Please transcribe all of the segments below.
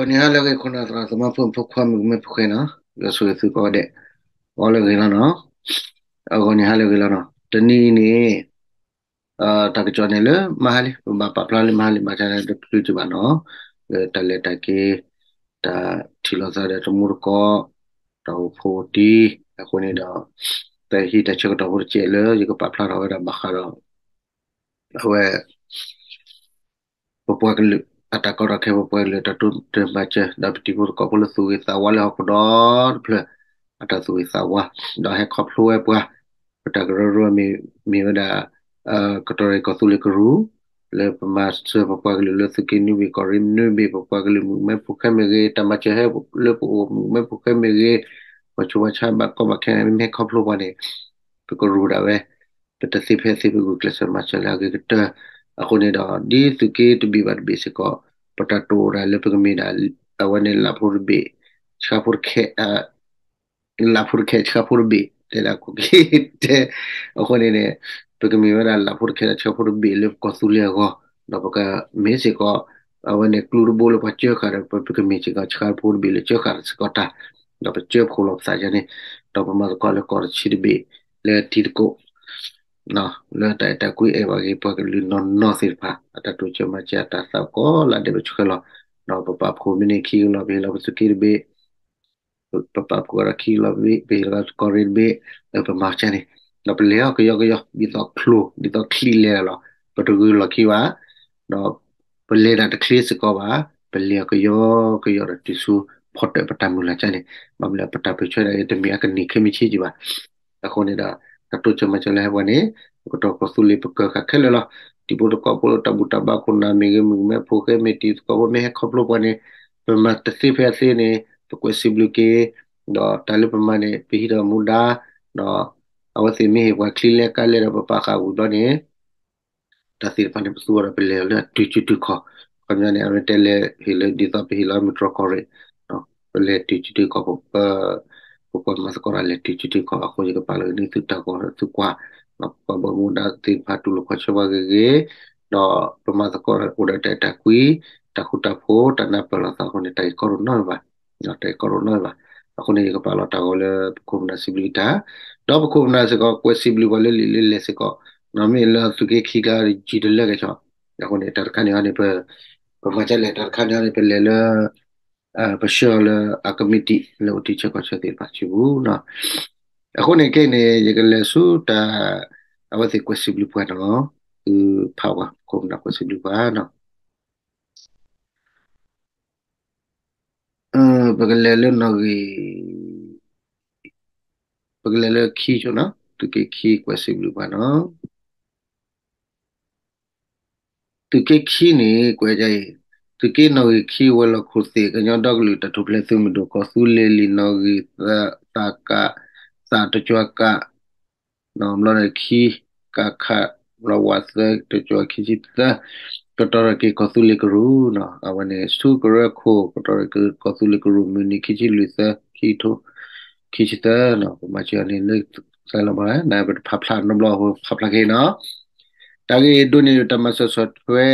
ဂီၤနံၤဟါလၢအဂ့ၤ ခိၣ်နၢ်သရၣ်သမါ ဖိမုၣ်ဖိခွါ မုၣ်ကမဲဖိဃဲနီၤ, ယွၤဆိၣ်ဂ့ၤသုကိးဂၤဒဲး အီၤလၢအဂ့ၤလီၤနီၤ. အဂီၤနံၤဟါလၢအဂ့ၤလီၤနီၤ. တနံၤအံၤန့ၣ် တၢ်ကစီၣ်န့ၣ်လၢမဟါလံ ပဘၣ်ပာ်ဖျါလၢမဟါလံ မၤတၢ်လၢတချုးကဘၣ်နီၤ, လၢတၢ်လဲၤတၢ်က့ၤ တၢ်ထံၣ်လိာ်သးဒီးတမူတကိး တၢ်အိၣ်ဖှိၣ်တံၢ် အဃိန့ၣ်ဒီး တၢ်ဟံးတၢ်ဆၢကတီၢ်ဖိတကဲးလၢယကပာ်ဖျါထီၣ်ဝဲဒၣ်ဘၣ်ဃးဒီး အဝဲ ပပှၤကလုာ် အတၢ်ကီတၢ်ခဲ ပပှၤကလုာ်အတၢ်တိစၢၤမၤစၢၤ ဒီးပတံၤဖိသကိးဖိလၢသူၣ်ဂ့ၤသးဝါလၢဟီၣ်ခိၣ်ဒီတဖျၢၣ် အတၢ်သူၣ်ဂ့ၤသးဝါ ဒီးဟဲခီဖျိဝဲပှၤ ပတၢ်ကရၢကရိမ့ၢ်ဝဲဒၣ် ကတီၢ်ရ့ၣ်ကီၢ်သူလ့ၤကရူၢ် လၢပမၤစၢၤပပှၤကလုာ်လၢသုးက့နွံဘ့ၣ် ကီၢ်ရ့ၣ်နွံဘ့ၣ် ပပှၤကလုာ်မုၣ်ကမဲဖိဃဲမ့ၢ်ဂ့ၤ တၢ်မၤစၢၤဟဲလၢပအိၣ်မုၣ်ကမဲဖိဃဲမ့ၢ်ဂ့ၤ ပှၤဆိဘၣ်ဆါဘၣ်ကီဘၣ်ခဲန့ၣ် မ့ၢ်ဟဲခီဖျိပှၤန့ၣ် ပကရူၢ်ဒၣ်ဝဲ ပတသ့ဖဲသ့ ပဂုာ်ကျဲးစၢးမၤစၢၤလၢအဂ့ၤကတၢၢ်. အဃိန့ၣ်ဒီး ဒ်သုးက့တဘ့ၣ်ဘၣ်တဘ့ၣ်စ့ၢ်ကီး ပတၢ်တိာ်ဒၣ်လၢပကမ့ၢ်ဒၣ် အဝဲန့ၣ် လၢဖိတဘ့ၣ် ဆှါဖိတခဲ လၢဖိတခဲ ဆှါဖိတဘ့ၣ် တဲဒၣ်ခိၣ်က့တဲ အဃိန့ၣ်န့ၣ် ပကမ့ၢ်ဝဲဒၣ်လၢဖိတခဲဒီး ဆှါဖိတဘ့ၣ်လၢပကီၢ်သူလ့ၤအဂီၢ် ဒီးပကမ့ၢ်စ့ၢ်ကီး အဝဲန့ၣ်ကျိတဘိလၢပှၤစၢဃာ်ဒီး ပကမ့ၢ်စ့ၢ်ကီး ဆှါဖိတဘ့ၣ်လၢစၢဃာ်စ့ၢ်ကီးတၢ် ဒီးပစၢဖှိၣ်လီၤပသးယါန့ၣ် ဒီးပမၤသကိးလၢကီၢ်တဆံတဘ့ၣ် လၢထံတကိး လၢတၢ်အဲၣ်တၢ်ကွံအဲၣ်ဘၣ်ဂ့ၤ ပှၤကလုာ်နီၢ်နီၢ်သ့ၣ်တဖၣ် အတၢ်တိစၢၤမၤစၢၤအတၢ်သးကိးလၢဒဲးပဆှၢလီၤ ဒီးပပာ်ဖှိၣ်မ့ၢ်န့ၢ်ခံကလီၢ် ပဟ့ၣ်လီၤပသုးက့တဘ့ၣ် ပပာ်ဖှိၣ်ဒီးခံကလီၢ်ဘ့ၣ် ပဟ့ၣ်လီၤကီၢ်ရ့ၣ်တဘ့ၣ် ပမၤကၢန့ၣ် ဒီးပလဲၤအီၤကယီကယီ ဒ်သိးချိၣ် ဒ်သိးချံလဲၤလီၤ ပတဂုာ်လီၢ်ခံဘၣ် ဒီးပလဲၤဒၣ်တချ့စ့ၢ်ကီးဘၣ် ပလဲၤအီၤကယီကယီဒီးတုၤဆူ ဖီတၢၣ်ပတၢ်မုၢ်လၢ်ကၢန့ၣ် ဘၣ်မနုၤလဲၣ် ပတၢ်ပၢၢ်ဆၢဒၣ်အံၤတမ့ၢ်အကန့ၢ်ခဲမုၢ်ဆ့ၣ်က့ဘၣ် အဃိန့ၣ်ဒီး တၢ်တိစၢၤမၤစၢၤလၢဟဲပှၤန့ၣ် ပကတီၢ်ကီၢ်သူလ့ၤပကၢၤဃာ်ခဲလၢာ်လီၤ. တံၤဖိသကိးဖိလၢတၢ်ဘူၣ်တၢ်ဘါခိၣ်နၢ်မ့ၢ်ဂ့ၤ မုၣ်ကမဲဖိဃဲမ့ၢ်တံၤသကိးဖိမ့ၢ်ဟဲခီဖျိပှၤန့ၣ် ပမၤတသ့ဖဲအသ့န့ၣ် ပကွဲးစံးဘျုးက့ၤ ဒီးတၢ်လၢပမၤန့ၣ် ပဟံးဒီးမူဒါ ဒီးအဝဲသ့ၣ်မ့ၢ်ဟ့ၣ်ပှၤချံလဲကါလဲဒီးပပာ်ဃာ်ဝံၤဘျီန့ၣ် တၢ်သ့ၣ်တဖၣ်န့ၣ် ပသူအီၤဒီးပလဲၤအီၤလၢအတုၤဆူတုၤခီၣ် ခီပညီန့ၣ် အဝဲတဲလဲၤဟ့ၣ်လၢဒ်သိးပဟ့ၣ်လီၤမုၢ်တြီၢ်ကီၢ်ရ့ၣ် ပလဲၤတုၤဆူတုၤခီၣ် ပပှၤမၤသကိးတၢ်လဲၤတုၤဆူတုၤခီၣ်အဃိ ယကပာ်လီၤက့ၤန့ၢ်သုတၢ်ဂီၤသုကွၢ် ပပှၤဘၣ်မူဒါသ့ၣ်တဖၣ်တူၢ်လိာ်ခီၣ်ဆၢပှၤဂ့ၤဂ့ၤ ဒီးပမၤသကိးအိၣ်ဒီးတၢ်အဲၣ်တၢ်ကွံ တၢ်ဃူတၢ်ဖိး တၢ်နၢ်ပၢၢ်လိာ်သးအဃိန့ၣ် တၢ်ဂ့ၢ်ကီတအိၣ်နီတမံၤဘၣ် တၢ်ဂ့ၢ်ကီတအိၣ်နီတမံၤဘၣ် အဃိန့ၣ် ယကပာ်လီၤတၢ်ဂီၤလၢပခိၣ်ပနၢ်စံးဘျုးက့ၤတၢ် ဒီးပခိၣ်ပနၢ်စ့ၢ်ကီး ကွဲးစံးဘျုးပှၤလၢလံာ်လၢလဲၢ်စ့ၢ်ကီး မ့ၢ်လၢသုးက့ခံကျါ ယံာ်တလၢကဲၣ်ဆိး အဃိန့ၣ် တၢ်တခါန့ၣ်အီၤန့ၣ် ပမၤဒ်လဲၣ် တၢ်တခါန့ၣ်အီၤန့ၣ် ပလဲၤလၢ ပဆှၢအီၤလၢအကမံးတံာ်လၢအိၣ်တ့ၢ်ဆၢကီၢ်ဆၢသ့ၣ်တဖၣ်စုပူၤ အဃိန့ၣ်ခဲအံၤန့ၣ် ယကလဲၤဆူတၢ် အဝဲသ့ၣ်ကွဲးစံးဘျုးပှၤနီၤ သုဖးဝဲ ခိၣ်ပနၢ်ကွဲးစံးဘျုးပှၤနီၤ ပကလဲၤလၢနီၣ်ဂံၢ် ပကလဲၤလၢခံဆိနီၤ သုးက့ခံကွဲးစံးဘျုးပှၤနီၤ သုးက့ခံန့ၣ် ကွဲးဒ်အံၤ, သုးက့နီၣ်ဂံၢ်ခံ ဝဲၤလီၢ်ခိၣ်သ့ၣ် ကညီဒီကလုာ်တၢ်ထူၣ်ဖျဲးသုးမုၢ်ဒိၣ် ကီၢ်သူလ့ၤလံာ်နီၣ်ဂံၢ်သၢ သးကး သးတကၠွၤကး ဘျီန့ၣ်ခံ ကးခး ဘျီဝးသၢ တကၠွၤခံဆံသၢ ကတီၢ်ထီၣ်က့ၤကီၢ်သူလ့ၤကရူၢ်နီၤ အဝဲန့ၣ် ဆူကရၢခိၣ် ကတီၢ်ထီၣ်က့ၤကီၢ်သူလ့ၤကရူၢ် မုၢ်နံၤခံဆံလွံၢ်သၢ ခံထိ ခံဆံသၢနီၤ ပမၤစၢၤအီၤန့ၣ်လၢ သၢလီၤဘၣ် နပတဖးဖျါနီတဘျီ ပဖးဖျါက့ၤနီၤ တၢ်ဂ့ၢ်ဒိးန့ၢ်တၢ်မၤစၢၤဆီၣ်ထွဲ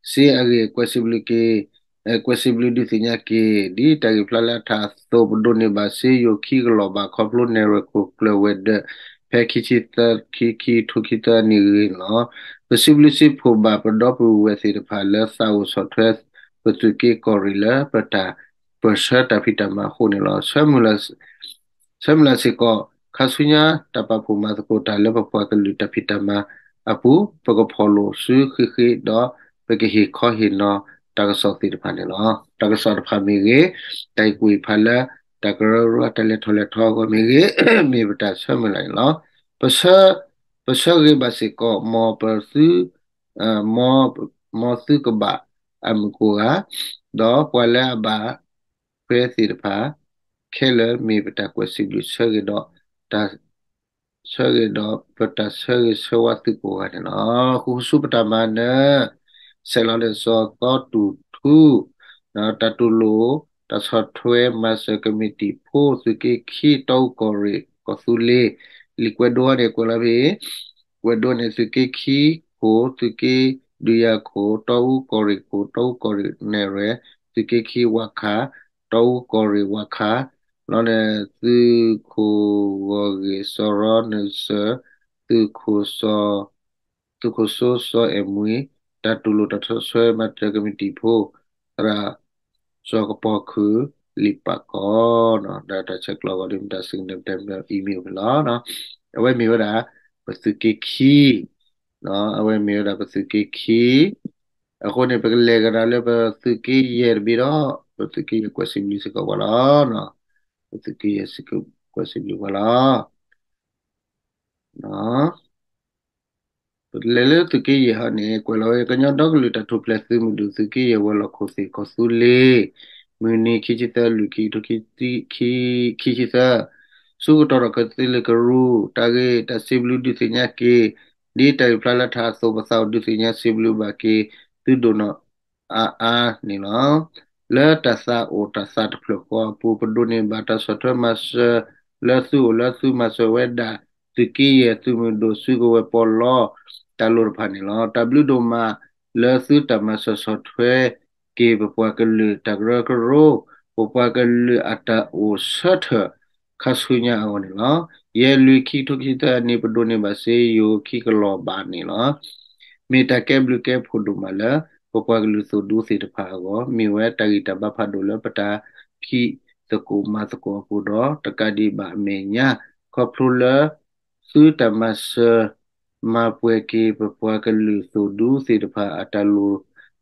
စ့အဂ့ၢ် ကွဲးစံးဘျုးက့ၤ ကွဲးစံးဘျုးဒုးသ့ၣ်ညါက့ၤ ဒ်တၢ်ဂ့ၢ်ဖျါလၢအထးအသိး ပဒိးန့ၢ်ဘၣ်စ့ယိၤခံကလီၢ်ဘၣ် ခီဖျိနဲၣ်ရွဲၣ်ခိၣ်ကျၢၢ်ဝဲၤဒၢး ဖဲခံဆံသၢ ခံ ခံထိခံသၢအနံၣ်အဂ့ၢ်န့ၣ်လီၤ. ပစံးဘျုးစံးဖှိၣ်ဘၣ်ပဒီပုၢ်ဝဲၢ်သ့ၣ်တဖၣ်လၢသးအိၣ်ဆီၣ်ထွဲ ပသုးက့ကီၢ်ရ့ၣ်လၢ ပတၢ်ပၢၢ်ဆၢတၢ်ဖံးတၢ်မၤအဃိန့ၣ်လီၤ. ဆၢမုၢ်လၢ်စ့ၢ်ကီး ခါဆူညါတၢ်ပာ်ဖှိၣ်မၤသကိးတၢ်လၢပပှၤကလုာ်တၢ်ဖံးတၢ်မၤအပူၤ ပကဖီၣ်လိာ်စုဃ့ဃ့ဒီး ပကဟ့ၣ်ခီဟ့ၣ်နီၤတၢ်ကစီၣ်သ့ၣ်တဖၣ်န့ၣ်လီၤ. တၢ်ကစီၣ်တဖၣ်မ့ၢ်ဂ့ၤ, တၢ်ဟ့ၣ်ကူၣ်ဟ့ၣ်ဖးလၢ တၢ်ကရၢကရိတၢ်လဲၤထီၣ်လဲၤထီအဂီၢ်မ့ၢ်ဂ့ၤ, မ့ၢ်ပတၢ်ဆၢမုၢ်လၢ်န့ၣ်လီၤ. ပဆၢဂ့ၤဘၣ်စ့ၢ်ကီး မ်ပသု မ်သုကဘၣ်အမုာ်ကိးဂၤ, ဒီးပှၤလၢအဘၣ်ထွဲသ့ၣ်တဖၣ် ခဲလၢာ်မ့ၢ်ပတၢ်ကွဲးစံးဘျုးဆၢဂ့ၤဒီး တၢ်ဆၢဂ့ၤဒီးပတၢ်ဆၢဂ့ၤဆၢဝါသုကိးဂၤန့ၣ်လီၤ. ဃုဆူပတၢ်မၤနၢၤ ဆဲးလီၤလၢစီၤသီတူၢ်ထူ တၢ်တူၢ်လိာ် တၢ်ဆီၣ်ထွဲမၤစၢၤကမံးတံာ်ဖိ သုးက့ခံ တီအူကီၢ်ရ့ၣ် ကီၢ်သူလ့ၤ လံာ်ကွဲးဒိန့ၣ် ကွဲးလီၤဖဲ ကွဲးဒိန့ၣ် သုးက့ခံခိၣ် သုးက့ဒုးယၤခိၣ် တီအူကီၢ်ရ့ၣ်ခိၣ် တီအူကီၢ်ရ့ၣ်နဲၣ်ရွဲၣ် သုးက့ခံဝးခး, တီအူကီၢ်ရ့ၣ်ဝးခး, လီၤန့ၣ် သုးခိၣ်ဂီၢ်ဂ့ၢ်စီၤရီနစၢၢ်, သုးခိၣ်စီၤ သုးခိၣ်စိစီၤအဲၣ်မှံၤ, တၢ်တူၢ်လိာ်တၢ်ဆီၣ်ထွဲမၤစၢၤကမံးတံာ်ဖိ, သရၣ်စီၤကပီၤခုၣ် လံာ်ပာ်ကီၤ, ဒီးတၢ်ဆဲးကျိးအဂီၢ်ဒ်မတၤစံးကနၣ်ပတဲ email န့ၣ်လီၤ. အဝဲမ့ၢ်ဝဲဒၣ် ပသုးက့ခံ အဝဲမ့ၢ်ဝဲဒၣ်ပသုးက့ခံ, အဃိန့ၣ် ပကလဲၤကဒီးလၢပသုးက့ယဲၢ်တဘ့ၣ်ဒီး ပသုးက့ယဲၢ်ကွဲးစံးဘျုးစ့ၢ်ကီးပှၤလီၤ. ပသုးက့ယဲၢ်ကွဲးစံးဘျုးပှၤလီၤ. ပလဲၤလၢသုးက့ယဲၢ်ဟီန့ၣ် ကွဲးလီၤဝဲ ကညီဒီကလုာ်တၢ်ထူၣ်ဖျဲးသုးမုၢ်ဒိၣ် သုးက့ယဲၢ်ဝဲၤလီၢ်ခိၣ်သ့ၣ် ကီၢ်သူလ့ၤ, မုၢ်နံၤ ခံဆံသၢ လွံၢ် ခံကထိခံဆံသၢ, ဆူကတီၢ်ဒီးကီၢ်သူလ့ၤကရူၢ် တၢ်ဂ့ၢ်တၢ်စံးဘျုးဒုးသ့ၣ်ညါက့ၤ, ဒ်တၢ်ဂ့ၢ်ဖျါလၢထးအသိး ပသးအိၣ်ဒုးသ့ၣ်ညါစံးဘျုးဘၣ်က့ၤ သုဒိၣ်နီၢ်အါအါန့ၣ်လီၤ. လၢတၢ်သးအိၣ်တၢ်သးတဖျၢၣ်ဃီအပူၤ ပဒိးန့ၢ်ဘၣ်တၢ်ဆီၣ်ထွဲမၤစၢၤ လၢသုအိၣ်လၢသုမၤစၢၤဝဲဒၣ် သုးက့ယဲၢ်သုးမုၢ်ဒိၣ်စုကဝဲၤပီးလီ တၢ်လိၣ်တဖၣ်န့ၣ်လီၤ. တၢ်ဘျုးဒိၣ်မးလၢသုတၢ်မၤစၢၤဆီၣ်ထွဲက့ၤ ပပှၤကလုာ်တၢ်ကရၢကရိ, ပပှၤကလုာ်အတၢ်အိၣ်ဆၢထၢၣ်ခါဆူညါအဂီၢ်န့ၣ်လီၤ. ယဲၢ်လွံၢ် ခံကထိခံဆံသၢအနံၤ ပဒိးန့ၢ်ဘၣ်စ့ယိၤခံကလီၤဘးန့ၣ်လီၤ. မ့ၢ်တၢ်ကဲဘျုးကဲဖှိၣ်ဒိၣ်မးလၢ ပပှၤကလုာ်သိၣ်ဒူသ့ၣ်တဖၣ်အဂီၢ်, မ့ၢ်ဝဲတၢ်ဂံၢ်တၢ်ဘါဖးဒိၣ်လၢပတၢ်ဖံးသကိးမၤသကိးအပူၤဒီး တကးဒံးဘၣ်အမဲာ်ညါ ခီဖျိလၢ သုတၢ်မၤစၢၤ မၤပှဲၤက့ၤ ပပှၤကလုာ်သိၣ်ဒူသ့ၣ်တဖၣ်အတၢ်လိၣ်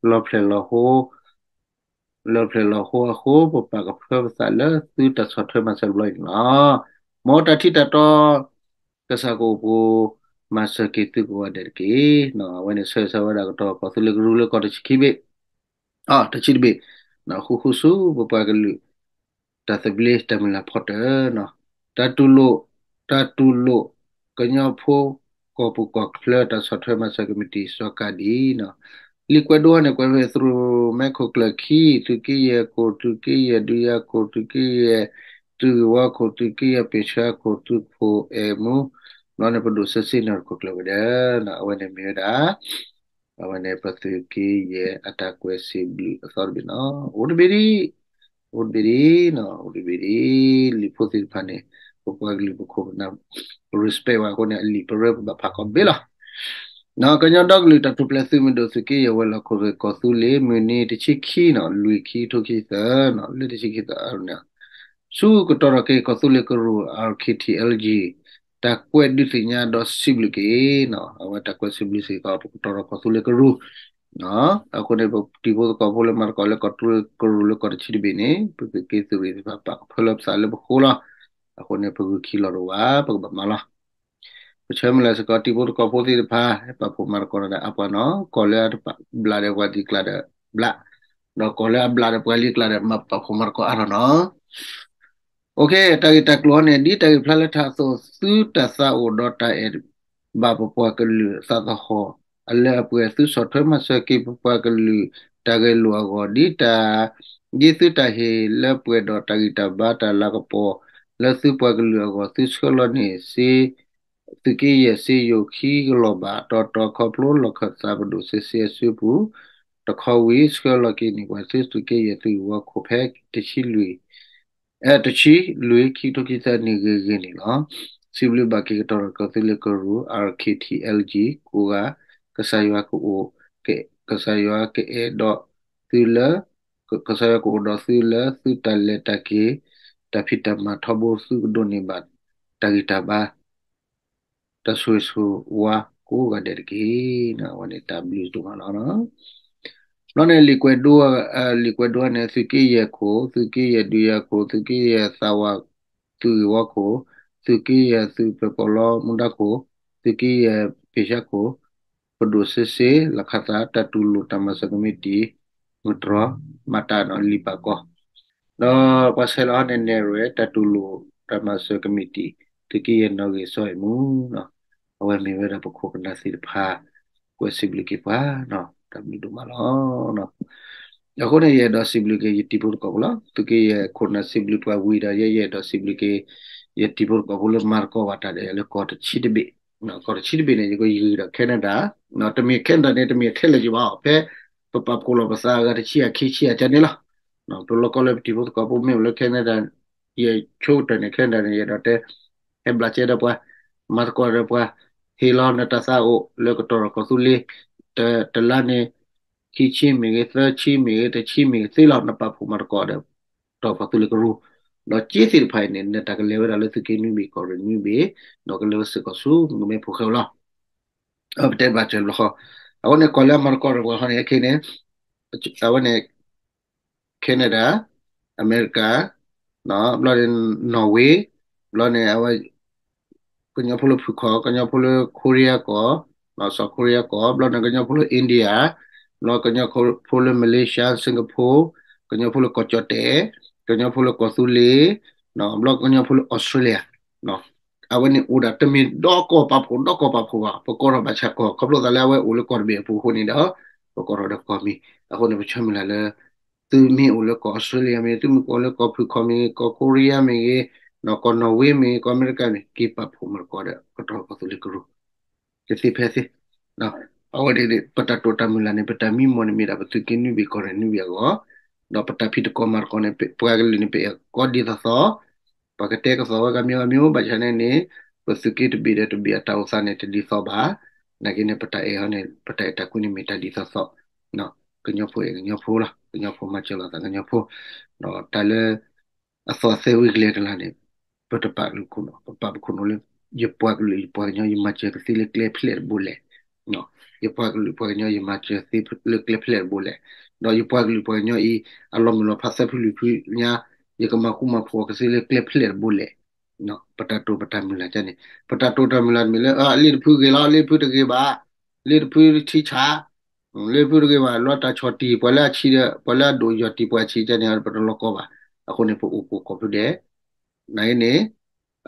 လီၤဖျဲၣ်လီၤဟိ လီၤဖျဲၣ်လီၤဟိအဃိ ပပာ်ကဖၢပသးလၢသုတၢ်ဆီၣ်ထွဲမၤစၢၤတဘျီအံၤန့ၣ်လီၤ. မ်တၢ်ထံၣ်တၢ်တီ ကစၢ်ကအိၣ်ဖှိၣ်မၤစၢၤက့ၤသုကိးဂၤဒဲးတက့ၢ်. အဝဲန့ၣ်ဆၢဂ့ၤဆၢဝါဒၣ်ကတီၢ်ကီၢ်သူလ့ၤကရူၢ်လၢကီၢ်တဆံခံဘ့ၣ်, တဆံတဘ့ၣ်, ဃူဃူဆူပပှၤကလုာ် တၢ်သဘျ့တၢ်မုၢ်လၢ်ဖီတၢၢ်န့ၣ်, တၢ်တူၢ်လိာ်, တၢ်တူၢ်လိာ် ကညီဖိ ကီၢ်ပူၤကီၢ်ချၢတၢ်ဆီၣ်ထွဲမၤစၢၤကမံးတံာ်စီၤကၤဒံန့ၣ်, လံာ်ကွဲးဒိန့ၣ် ကွဲးဖဲသရူးမဲခိၣ်ကျၢၢ်ခံ, သုးက့ယဲၢ်ခိၣ်, သုးက့ယဲၢ်ဒုးယၤခိၣ်, သုးက့ယဲၢ်သုးဂ့ၢ်ဝီခိၣ်, သုးက့ယဲၢ်ပ့ၢ်ဆှၢခိၣ်, သုးခိၣ်အဲၣ်မူ, ဘျီန့ၣ်ပဒိၣ်စ့စ့န့ၣ်တခိၣ်ကျၢၢ်ဝဲဒၣ်, အဝဲန့ၣ်မ့ၢ်ဝဲဒၣ် အဝဲန့ၣ်ပသုးက့ယဲၢ်အတၢ်ကွဲးစံးဘျုးအသီတဘ့ၣ်န့ၣ်, အိၣ်တဘ့ၣ်ဒံး, အိၣ်တဘ့ၣ်ဒံး, လံာ်ဖိသ့ၣ်တဖၣ်န့ၣ် ပပှၤကလုာ်ပခိၣ်ပနၢ် ပ respect ဝဲအဃိန့ၣ် အလံာ်ပရၢပဘၣ်ဖးကီးဘ့ၣ်လီၤ. ကညီဒီကလုာ်တၢ်ထူၣ်ဖျဲးသုးမုၢ်ဒိၣ် သုးက့ယဲၢ်ဝဲၤလီၢ်ခိၣ်သ့ၣ် ကီၢ်သူလ့ၤ မုၢ်နံၤတဆံခံန့ၣ်, လွံၢ် ခံကထိခံဆံသၢန့ၣ်, လၢတဆံခံသၢန့ၣ် ဆူကတီၢ်ထီၣ်က့ၤ ကီၢ်သူလ့ၤကရူၢ် R K T L G တၢ်ကွဲးဒုးသ့ၣ်ညါဒီးစံးဘျုးက့ၤ, အဝဲတၢ်ကွဲးစံးဘျုးစ့ၢ်ကီး ပကတီၢ်ထီၣ်ကီၢ်သူလ့ၤကရူၢ်, အဃိန့ၣ် ပတံၤဖိသကိးဖိလၢမၤသကိးလၢကီၢ်သူလ့ၤကရူၢ်လၢကီၢ်တဆံတဘ့ၣ်န့ၣ် ပသုးက့သုးရ့ၣ်သ့ၣ်တဖၣ် ပာ်ကဖၢလၢပသးလၢပဃိလီၤ. အဃိန့ၣ် ပဂုာ်ခံလီၤတဝၢ် ပကဘၣ်မၤလီၤ. ပဆၢမုၢ်လၢ်စ့ၢ်ကီး တံၤဖိသကိးဖိသ့ၣ်တဖၣ် ပာ်ဖှိၣ်မၤသကိးတၢ်ဒီးအါပှၤန့ၣ်, ကီၢ်လၢအတဘျးဒီးပှၤလံၤကျါဒီးဘျး, ဒီးကီၢ်လၢအဘျးဒီးပှၤလံၤကျါဒီး မၤပာ်ဖှိၣ်မၤသကိးအါထီၣ်န့ၣ်. ဒ်တၢ်ဂ့ၢ်တၢ်ကျိၤအံၤန့ၣ် ဒ်တၢ်ဂ့ၢ်ဖျါလၢထးအသိး သုတၢ်သးအိၣ်ဒီးတၢ်အဲၣ်ဘၣ်ပပှၤကလုာ်သးသဟီၣ် အလၢအပှဲၤ သုဆီၣ်ထွဲမၤစၢၤက့ၤပပှၤကလုာ်တၢ်ဂဲၤလိာ်အဂီၢ် ဒ်တၢ် ဒ်သုတၢ်ဟ့ၣ်လၢပှဲၤဒီးတၢ်ဂံၢ်တၢ်ဘါတၢ်လၤကပီၤလၢသုပှၤကလုာ်အဂီၢ် သုဆှၢလီၤန့ၢ်စ့ သုးက့ယဲၢ်စ့ယိၤခံကလီၤဘး တီတီခီဖျိလီၢ်ခၢၣ်သးပဒိၣ်စ့စ့အစုပူၤ တခီဝံၤ ဆှၢလီၤက့ၤန့ၢ်ပှၤသုး သုးက့ယဲၢ်သုးဂ့ၢ်ဝီခိၣ်ဖဲတဆံလွံၢ် အဲ တဆံလွံၢ် ခံကထိခံဆံသၢနံၣ်ဂ့ၤဂ့ၤန့ၣ်လီၤ. စံးဘျုးဘၣ်က့ၤကတီၢ်ထီၣ်ကီၢ်သူလ့ၤကရူၢ် R K T L G ကိးဂၤ, ကစၢ်ယွၤကအိၣ်, ကစၢ်ယွၤကအဲၣ်ဒိးသုလၢ, ကစၢ်ယွၤကအိၣ်ဒီးသုလၢသုတၢ်လဲၤတၢ်က့ၤ, တၢ်ဖံးတၢ်မၤထီဘိ သုကဒိးန့ၢ်ဘၣ်တၢ်ဂံၢ်တၢ်ဘါ တၢ်ဆိၣ်ဂ့ၤဆိၣ်ဝါကိးဂၤဒဲးတက့ၢ်. အဝဲန့ၣ်တၢ်ဘျုးဒိၣ်မးလီၤ. ဘျီန့ၣ် လံာ်ကွဲးဒိ, လံာ်ကွဲးဒိန့ၣ် သုးက့ယဲၢ်ခိၣ်, သုးက့ယဲၢ်ဒုးယၤခိၣ်, သုးက့ယဲၢ်သးဝး, သုးဂ့ၢ်ဝီခိၣ်, သုးက့ယဲၢ်သုးပၢၤကီၤလီၤမူဒါခိၣ်, သုးက့ယဲၢ်ပ့ၢ်ဆှၢခိၣ်, ပဒိၣ်စ့စ့ လီၢ်ခၢၣ်သး တၢ်တူၢ်လိာ်တၢ်မၤစၢၤကမံးတံာ် မုၢ်တြီၤ မၤတၢ်န့ၣ်လံာ်ပာ်ကီၤ ဒီးပှၤဆဲးလီၤဟီန့ၣ် နဲၣ်ရွဲၣ် တၢ်တူၢ်လိာ်တၢ်မၤစၢၤကမံးတံာ် သုးက့ယဲၢ်နီၣ်ဂံၢ်စီၤအဲၣ်မူ, အဝဲမ့ၢ်ဝဲဒၣ်ပခိၣ်ပနၢ်သ့ၣ်တဖၣ် ကွဲးစံးဘျုးက့ၤပှၤ, တၢ်ဘျုးဒိၣ်မးလီၤ. အဃိန့ၣ် ယအဲၣ်ဒိးစံးဘျုးက့ၤ ယတံၤဖိသကိးဖိလီၤ. သုးက့ယဲၢ်ခိၣ်နၢ်စံးဘျုးပှၤဝံၤဒီး ယဲယအဲၣ်ဒိးစံးဘျုးက့ၤ ယတံၤဖိသကိးဖိလၢမၤသကိးဘၣ်တၢ်ဒီးယၤလၢကီၢ်တဆံတဘ့ၣ်, ကီၢ်တဆံတဘ့ၣ်န့ၣ် ယကယံၤဒီး Canada, တမ့ၢ် Canada န့ၣ် တမ့ၢ်ထဲလဲၣ်က့ၤဘၣ်, ဖဲပပာ်ဖှိၣ်လီၤပသးအဂၤတဆံအခံဆံအကန့ၣ်လီၤ. ပလီၢ်ကီၢ်လၢပတံၤဖိသကိးဖိမ့ၢ်အိၣ်လၢ Canada ယဆိကတၢၢ်န့ၣ် Canada န့ၣ် ယအဲၣ်ဒိးတဲ ဟဲဘျးစဲဒီးပှၤ, မၤသကိးဒီးပှၤ, ဟ့ၣ်လီၤနတၢ်သးအိၣ် လၢကတီၢ်ထီၣ်ကီၢ်သူလ့ၤ, တ, တလါန့ၣ် ခံဆံမ့ၢ်ဂ့ၤ, သၢဆံမ့ၢ်ဂ့ၤ, တဆံမ့ၢ်ဂ့ၤ, သ့လီၤနပာ်ဖှိၣ်မၤသကိးဒီး ကတီၢ်ကီၢ်သူလ့ၤကရူၢ်, ဒီးက့သ့ၣ်တဖၣ်အံၤန့ၣ် နတၢ်ကလဲၤဝဲဒၣ်လၢသုးက့နွံဘ့ၣ် ကီၢ်ရ့ၣ်နွံဘ့ၣ်, ဒီးကလဲၤဝဲစ့ၢ်ကီးဆူမုၢ်မဲဖိဃဲလီၤ. အဝဲပတဲဘၣ်စၢၤတဘျီဃီ, အဝဲန့ၣ်ကွၢ်လၢအမၤသကိးတဘျီဃီန့ၣ် ခဲန့ၣ်, အဝဲန့ၣ် Canada, အမဲရကၤ, ဘျီန့ၣ် Norway, ဘျီန့ၣ် အဝဲ ကညီဖိလၢဖုၣ်ခီၣ်, ကညီဖိလၢ Korea ကီၢ်, South Korea ကီၢ်, ဘျီန့ၣ် ကညီဖိလၢ India, ဘျီကညီဖိလၢ Malaysia, Singapore, ကညီဖိလၢကီၢ်ကၠီၣ်တဲၣ်, ကညီဖိလၢကီၢ်သူလ့ၤ, ဘျီကညီဖိလၢ Australia, အဝဲန့ၣ်အိၣ်ဒၣ်တမ့ၢ်ဒီကီၢ်ပာ်ဖှိၣ် ဒီကီၢ်ပာ်ဖှိၣ်ဘၣ်, ပကိးထီၣ်ဘၣ်ဆၣ်ကီၢ် ခီဖျိသးလၢအဝဲအိၣ်လၢကီၢ်တဘ့ၣ်အပူၤအဃိန့ၣ်ဒီး ပကိးထီၣ်ဒီးကီၢ်မံၤ, အဃိန့ၣ် ပဆၢမုၢ်လၢ်လၢ သုမ့ၢ်အိၣ်လၢကီၢ် Australia မ့ၢ်ဂ့ၤ, သုမ့ၢ်အိၣ်လၢကီၢ်ဖုၣ်ခီၣ်မ့ၢ်ဂ့ၤ, ကီၢ် Korea မ့ၢ်ဂ့ၤ, ကီၢ် Norway မ့ၢ်ဂ့ၤ, ကီၢ်အမဲရကၤမ့ၢ်ဂ့ၤ, က့ၤပာ်ဖှိၣ်မၤသကိးဒီး ကတီၢ်ကီၢ်သူလ့ၤကရူၢ် ကသ့ဖဲသ့, အဝဲန့ၣ် ပတၢ်တိာ်တၢ်မုၢ်လၢ်န့ၣ် ပတၢ်မံမီၢ်န့ၣ်မ့ၢ်ဒၣ် ပသုးက့နွံဘ့ၣ်ကီၢ်ရ့ၣ်နွံဘ့ၣ်အဂီၢ်, ဒီးပတၢ်ဖံးသကိးမၤသကိးန့ၣ် ပှၤကလုာ်န့ၣ် ပအဲၣ်ကီဒ်သိးသိး, ပှၤကတဲကသိးဝဲကမံၤကမံၤ ဘၣ်ဆၣ်န့ၣ်န့ၣ် ပသုးက့တဘ့ၣ်ဒီးတဘ့ၣ်အတၢ်အိၣ်သးန့ၣ် တဒ်သိးဘၣ်, နာ်က့န့ၣ် ပတၢ်အဲၣ်ဟီန့ၣ် ပတၢ်အဲၣ်တၢ်ကွံန့ၣ်မ့ၢ်တၢ်ဒ်သိးသိး, ကညီဖိအဲၣ်ကညီဖိလီၤ, ကညီဖိမၤစၢၤလိာ်သးကညီဖိ, ဒီးတၢ်လၢ အသီၣ်အသဲဝံၤကလဲၤကလၤန့ၣ် ပတပာ်ကလုာ်ခိၣ်နူာ်, ပပာ်ပခိၣ်နူာ်လၢ ယပှၤကလုာ်ယပှၤကညီ ယမၤစၢၤကသ့လၢကျဲဖျဲၣ်တဘိလဲၣ်, ယပှၤကလုာ်ပှၤကညီ ယမၤစၢၤသ့လၢကျဲဖျဲၣ်တဘိလဲၣ်, ဒီးယပှၤကလုာ်ပှၤကညီအံၤ အလီၤမုၢ်လီၤဖးသၢဖုလွံၢ်ဖုညါ ယကမၤဃူမၤဖိးကသ့လၢကျဲဖျဲၣ်တဘိလဲၣ်, ပတၢ်တိာ်ပတၢ်မုၢ်လၢ်န့ၣ်, ပတၢ်တိာ်တၢ်မုၢ်လၢ်တမ့ၢ်လၢ အလ့ၣ်တဖုဂ့ၤလီၤ, လ့ၣ်တဖုတဂ့ၤဘၣ်, လ့ၣ်တဖုထံဆး လ့ၣ်တဖုတဂ့ၤဘၣ်, လီၤတၢ်ဆီၣ်တံၢ် ပှၤလၢအဆံးဒီး ပှၤလၢအဒိၣ်ယီၢ်တံၢ်ပှၤဆံးကန့ၣ် ပတလီၤကီဘၣ်, အဃိန့ၣ် ပအိၣ်ဖှိၣ်ကီၢ်ဖုဒဲး, နာ်က့န့ၣ်,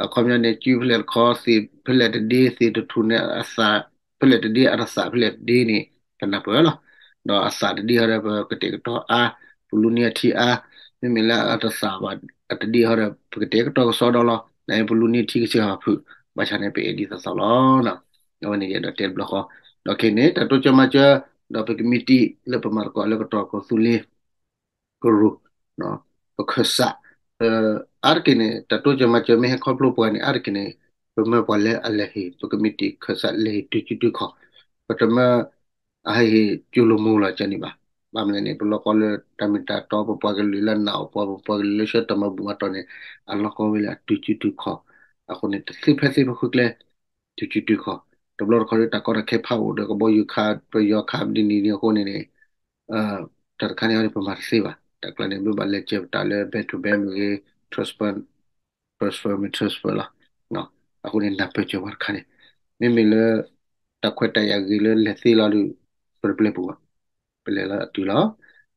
အခီပညီန့ၣ် ကုဖဲလဲၣ်တခီ သ့ၣ်ဖဲလဲၣ်တဒ့ သ့ၣ်တထူၣ်န့ၣ်အသး, ဖဲလဲၣ်တဒ့ အတသးဖဲလဲၣ်တဒ့န့ၣ် ပနၢ်ပၢၢ်လီၤ, ဒီးအသးတဒ့ဟီဒီး ပကတဲာ်ကတီၤအါ, ပလူနံၤအထံအါ, မ့မ့ၢ်လၢအတသးဘၣ် အတဒ့ဟီဒီး ပကတဲာ်ကတီၤကစီဒီလီၤ, နာ်က့ပလူနံၤထံကစၢ်ဟီဖုၣ်, ဘၣ်ဆၣ်န့ၣ် ပအဲၣ်ဒ်သိးသိးလီၤ. အဝဲန့ၣ်ယအဲၣ်ဒိးတဲတဘျီဃီ, ဒီးခဲန့ၣ် တၢ်တိစၢၤမၤစၢၤ, ဒီးပကမံးတံၢ်လၢပမၤသကိးလၢကတီၢ်ကီၢ်သူလ့ၤ ကရူၢ်, ပခၢၣ်စး, အါတက့ၢ်န့ၣ် တၢ်တိစၢၤမၤစၢၤမ့ၢ်ဟဲခီဖျိပှၤန့ၣ် အါတက့ၢ်န့ၣ် ပမၢပှၤလၢအလဲၤဟ့ၣ် ပကမံးတံၢ်ခၢၣ်စးလဲၤဟ့ၣ်တုၤစုတုၤခီၣ်, ပတမၢ အဟဲဟ့ၣ်ကၠိလိာ်မူလီၤကန့ၣ်ဘၣ်. ဘၣ်မနုၤလဲၣ်န့ၣ် ပလီၢ်ကီၢ်လၢတၢ်မ့ၢ်တၢ်တီ ပပှၤကလုာ်လၢနာ်အီၤပှၤ ပပှၤကလုာ်လၢဆှၢတၢ်မၤဘူၣ်မၤတီၢ်န့ၣ် အလီၢ်ကီၢ်ဝဲလၢအတုၤစုတုၤခီၣ်, အဃိန့ၣ် တသ့ဖဲသ့ပဃုကျဲ တုၤစုတုၤခီၣ်, တဘျီတခီၣ်ဒီးတၢ်ကီတၢ်ခဲဖးအိၣ်ဒီးကဘီယူၤခး ပယီၤခးဒ်န့ၣ်န့ၣ်အဃိန့ၣ်န့ၣ် တၢ်တခါန့ၣ်အီၤန့ၣ် ပမၤတသ့ဘၣ်. တၢ်ကျါန့ၣ် မ့ၢ်ဘၣ်လဲၤစၢၤပတၢ်လၢ bank to bank မ့ၢ်ဂ့ၤ transfer, transfer မ့ၢ် transfer လီၤ. အဃိန့ၣ် နၢ်ပၢၢ်စၢၤပှၤတခါန့ၣ် မ့မ့ၢ်လၢ တၢ်ခွဲးတၢ်ယာ်ဂ့ၤလၢလဲၤသ့လီၤဒီး ပတပျဲပူၤဘၣ်. ပလဲၤလီၤအတုၤလီၤ.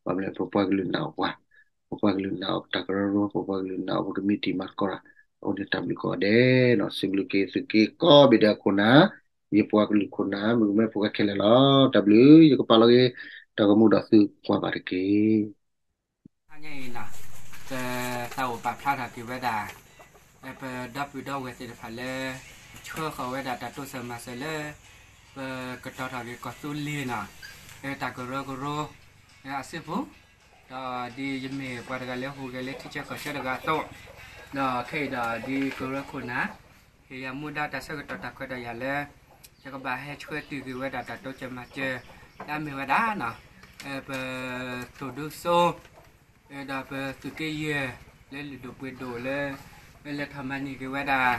ဘၣ်မနုၤလဲၣ် ပပှၤကလုာ်နာ်အီၤပှၤ, ပပှၤကလုာ်နာ်အီၤပတၢ်ကရၢကရိ, ပပှၤကလုာ်နာ်အီၤပကမံးတံၢ်မၤသကိးတၢ်, အဃိန့ၣ်တၢ်ဘျုးကိးဂၤဒဲးနီၤ စံးဘျုးက့ၤသုးက့ကိးဘ့ၣ်ဒဲးအခိၣ်နၢ်, ယပှၤကလုာ်ခိၣ်နၢ် မုၣ်ကမဲဖိဃဲခဲလၢာ်လီၤ. တၢ်ဘျုး ယကပာ်လီၤက့ၤ တၢ်ဂီၤမူဒီးသုကွၢ်ဘၣ်တက့ၢ်. ဟါညါအံၤနီၤ, ပသးအိၣ်ပာ်ဖျါထီၣ်က့ၤဝဲဒၣ် ပဒီပုၢ်ဒီဝဲၢ်သ့ၣ်တဖၣ်လၢ ဆှၢဃီၤဝဲဒၣ်တၢ်တိစၢၤမၤစၢၤလၢ ပကတီၤထီၣ်က့ၤကီၢ်သူလ့ၤနီၤ, တၢ်ကရၢကရိ အစုပူၤ, ဒီးဒ်ယမ့ၢ်ပှၤတဂၤလၢဟူးဂဲၤလၢထံဆၢကီၢ်ဆၢတဂၤအသိး, ဒီးခဲအံၤဒီးဒ်ကရၢခိၣ်နၢ် ဟ့ၣ်ယၤမူဒါတၢ်ဆၢကတီၢ်တၢ်ခွဲးတၢ်ယာ်လၢ ယကဘၣ်ဟဲဆှၢတုၤက့ၤဝဲဒၣ်တၢ်တိစၢၤမၤစၢၤ လၢအမ့ၢ်ဝဲဒၣ်နီၤ, ပသိၣ်ဒူစိ ဒီးပသုးက့ယဲၢ် လၢလုၢ်ဒိၣ်ပှ့ၤဒိၣ်လၢ လဲၤထီၣ်မၤန့ၢ်က့ၤဝဲဒၣ်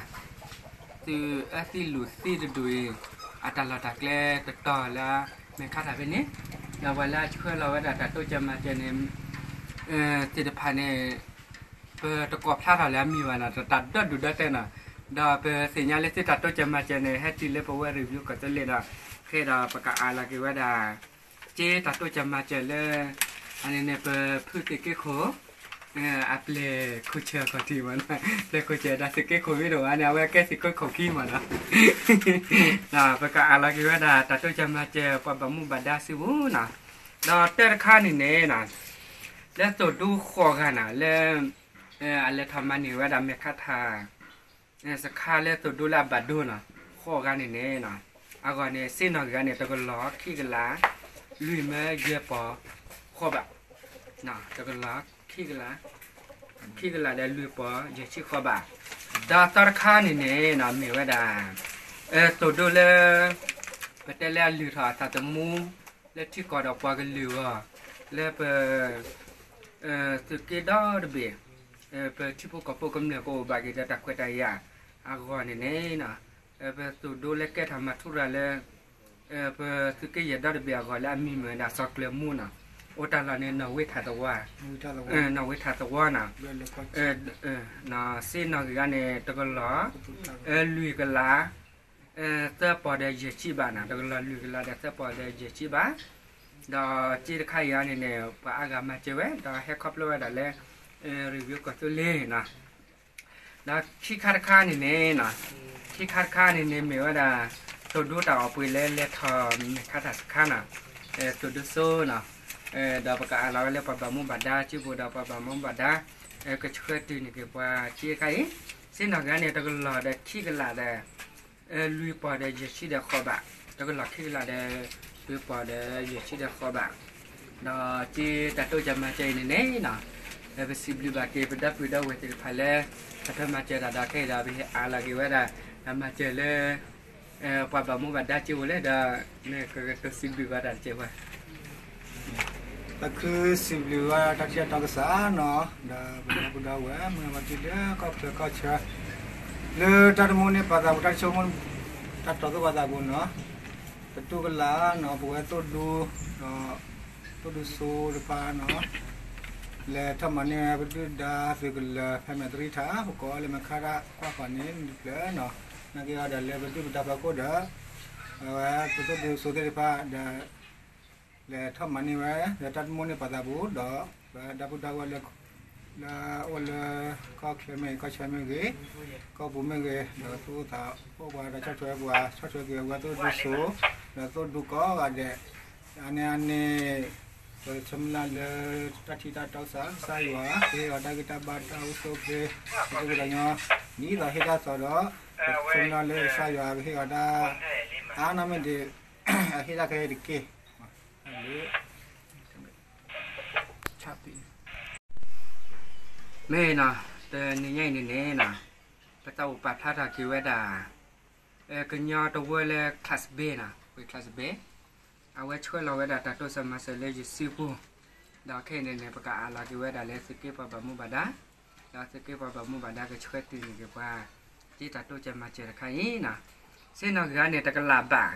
သုးအၢသံလုၢ်သံတဒူၣ်အံၤ အတၢ်လီၢ်တၢ်ကျဲတတီၤလၢမဲာ်ခါထၣ်ဖဲန့ၣ်, ဒီးပှၤလၢအဆှၢလီၤဝဲဒၣ်တၢ်တိစၢၤမၤစၢၤန့ၣ် သ့ၣ်တဖၣ်န့ၣ် ပတကိးဖျါထီၣ်လၢအမံၤဘၣ်နီၤ, တၢ်ဒီဒူၣ်ဒီတဲနီၤ, ဒီးပသ့ၣ်ညါလၢသုတၢ်တိစၢၤမၤစၢၤန့ၣ် ဟဲတုၤလၢပဝဲ review ကီၢ်သူလ့ၤဒီး ဃ့ဒီးပကအးလီၤက့ၤဝဲဒၣ် က့တၢ်တိစၢၤမၤစၢၤလၢ အန့ၣ်န့ၣ် ပဖုသုးက့ခိၣ် အပျဲၢ်ခိၣ်ဆၢၣ်ခီၣ်ထံးမးနီၤ, ပျဲၢ်ခိၣ်ဆၢၣ်ဒီးသုးက့ခိၣ်မ့ၢ်တအိၣ်ဘၣ်န့ၣ် အဝဲကဲသုးက့ခိၣ်ခံမးနီၤ, ပကအးလီၤက့ၤဝဲဒၣ်တၢ်တိစၢၤမၤစၢၤပှၤဘၣ်မူဘၣ်ဒါစုပူၤနီၤ, ဒီးတၢ်တခါန့ၣ်န့ၣ် လၢသိၣ်ဒူဃိးဂၤနီၤ လၢ အလဲၤထီၣ်မၤန့ၢ်ဝဲဒၣ်မဲာ်ခါထၣ် စခါလၢသိၣ်ဒူလၢအဘၣ်ဒိနီၤ, ဃိးဂၤန့ၣ်န့ၣ် အဂီၢ်န့ၣ် စ့နီၢ်ဂၤန့ၣ် တကလီၢ်ခံကလး လွံၢ်မၢယဲၢ်ပီၢ် ဃိးဘး, တကလီၢ် ခံကလး, ခံကလးဒီးလွံၢ်ပီၢ်ယဲၢ်ဆံဃိးဘး, ဒီးသီတခါန့ၣ်န့ၣ်နီၤ မ့ၢ်ဝဲဒၣ် သိၣ်ဒိလၢ ပတဲလၢအလုၢ်ထီၣ်အသးသမူ လၢထံကီၢ်ဒီးပှၤကလုာ်အဂီၢ်, လၢပ သုးက့ဒီတဘ့ၣ်, ပထံဖိကီၢ်ဖိကမျၢၢ်ကအိၣ်ဘၣ်က့ၤဒီးတၢ်ခွဲးတၢ်ယာ်အဂီၢ်န့ၣ်န့ၣ်နီၤ, ပသိၣ်ဒိလၢကဲထီၣ်မၤထူရၤလၢ ပသုးက့ယဲၢ်ဒီတဘ့ၣ်အဂီၢ်လၢအမံၤမ့ၢ်ဝဲဒၣ်စီၤကျၢၤမူနီၤ, အိၣ်တၢ်လီၢ်န့ၣ် နီၣ်ဝ့ထၣ်သဝီ, နီၣ်ဝ့ထၣ်သဝီနီၤ, စ့နီၣ်ဂံၢ်ဂၤန့ၣ် တကလီၢ် လွံၢ်ကလး သၢပီၢ်ဒီးယဲၢ်ဆံဘးနီၤ, တကလီၢ်လွံၢ်ကလးဒီးသၢပီၢ်ဒီးယဲၢ်ဆံဘး, ဒီးစ့တခါအံၤန့ၣ်န့ၣ် ပှၤအါဂၤမၤစၢၤဝဲ ဒီးဟဲခီဖျိဝဲဒၣ်လၢ ရံၣ်ဝံကီၢ်သူလ့ၤနီၤ, ဒီးခံခါတခါန့ၣ်န့ၣ်နီၤ, ခံခါတခါန့ၣ်န့ၣ် မ့ၢ်ဝဲဒၣ် သိၣ်ဒိတၢ်အီၣ်ပှ့ၤလၢလဲၤထီၣ်မဲာ်ခးတၢ်စခါနီၤ, သိၣ်ဒိစိနီၤ, ဒီးပကအးလီၤဝဲလၢပှၤဘၣ်မူဘၣ်ဒါစုပူၤဒီးပှၤဘၣ်မူဘၣ်ဒါ ကဆှၢတုၤန့ၢ်က့ၤပှၤစ့ခါအံၤ, စ့နီၣ်ဂံၢ်ဂၤန့ၣ် တကလီၢ်ဒီးခံကလးဒီး လွံၢ်ပီၢ်ဒီးယဲၢ်ဆံဒီးဃိးဘး, တကလီၢ်ခံကလးဒီး လွံၢ်ပီၢ်ဒီးယဲၢ်ဆံဒီးဃိးဘး, ဒီးစ့တၢ်တိစၢၤမၤစၢၤအံၤန့ၣ်န့ၣ်နီၤ, ပစံးဘျုးဘၣ်က့ၤပဒီပုၢ်ဒီဝဲၢ်သ့ၣ်တဖၣ်လၢ အတၢ်မၤစၢၤတၢ်ဒီးခဲအံၤဒီး ပဟ့ၣ်အးလီၤက့ၤဝဲဒၣ် တၢ်မၤစၢၤလၢ ပှၤဘၣ်မူဘၣ်ဒါစုပူၤလၢဒီး နကကတိၤစံးဘျုးဘၣ်တၢ်တက့ၢ်ဝဲ ပဃုစံးဘျုးဘၣ်တၢ်ထံၣ်တၢ်တီကစၢ်နီၤ, ဒီးပဒီပုၢ်ဒီဝဲၢ်မုၢ်ဂၤမၤတံၤလၢကီၢ်ချၢကီၢ်ဆၢ, လၢတၢ်တမိၣ်န့ၢ်ပှၤသးပူၤ တၢ်ဆိကမိၣ် တၢ်တီသိးပှၤသးပူၤနီၤ, တတူၢ်ကလာ်နီၤ ပဝဲသိၣ်ဒူ ဒီး သိၣ်ဒူစိတဖၣ်နီၤ, လဲၤထီၣ်မၤန့ၢ်ဝဲပဒုၣ်ဒါသုးကလၢၤ ဖဲမဲာ်တရံထၣ် ပကိးလၢမဲာ်ခးတၢ်ကွၢ်ဃီၤန့ၣ်တဖျၢၣ်နီၤ, နာ်က့ၤအီၤဒီးလၢပဒုၣ်ပဒါဖီခိၣ်ဒီး အဝဲပသိၣ်ဒူစိသ့ၣ်တဖၣ်ဒီး လဲၤထီၣ်မၤန့ၢ်ဝဲ ဒီးတၢ်တမိၣ်န့ၢ်ပှၤသးပူၤဒီး ပဝဲဒၣ်ပဒီပုၢ်ဒီဝဲၢ်လၢ လၢအိၣ်လၢ ကီၢ်ချၢမ့ၢ်ဂ့ၤ ကီၢ်ဆၢမ့ၢ်ဂ့ၤ ကီၢ်ပူၤမ့ၢ်ဂ့ၤ ဒီးသူၣ်အိၣ်သးအိၣ်ပှၤဒီးဆီၣ်ထွဲပှၤ ဆီၣ်ထွဲက့ၤဝဲသိၣ်ဒူစိ ဒီးသိၣ်ဒူကိးဂၤဒဲး, အန့ၣ်အန့ၣ် ပဆၢမုၢ်လၢ်လၢ တၢ်ထံၣ်တၢ်တီကစၢ် ကစၢ်ယွၤ ကဟ့ၣ်အီၤတၢ်ဂံၢ်တၢ်ဘါတၢ်အိၣ်ဆူၣ်အိၣ်ချ့ ကဒိၣ်ကဒီးညီ ဒ်သိးဟ့ၣ်တၢ်သီဒီး ပဆၢမုၢ်လၢ်လၢကစၢ်ယွၤကဟ့ၣ်အီၤတၢ် အါနီၢ်မ့ၢ်ဒံး အဟ့ၣ်တၢ်ခဲအံၤတက့ၢ်. မ့ၢ်နီၤ တနံၤညါအံၤန့ၣ်န့ၣ်နီၤ ပသးအိၣ်ပာ်ဖျါထီၣ်က့ၤဝဲဒၣ် ကညီတဝၢလၢ class B နီၤ ဝ့ၢ် class B အဝဲဆှၢလီၤဝဲဒၣ်တၢ်တိစၢၤမၤစၢၤလၢယစုပူၤ, ဒီးခဲအံၤန့ၣ်န့ၣ် ပကအးလီၤက့ၤဝဲဒၣ်လၢသုးက့ပှၤဘၣ်မူဘၣ်ဒါ, ဒီးသုးက့ပှၤဘၣ်မူဘၣ်ဒါကဆှၢတုၤန့ၢ်က့ၤပှၤ က့တၢ်တိစၢၤမၤစၢၤတခါအံၤနီၤ, စ့နီၣ်ဂံၢ်ဂၤန့ၣ် တကလးဘး,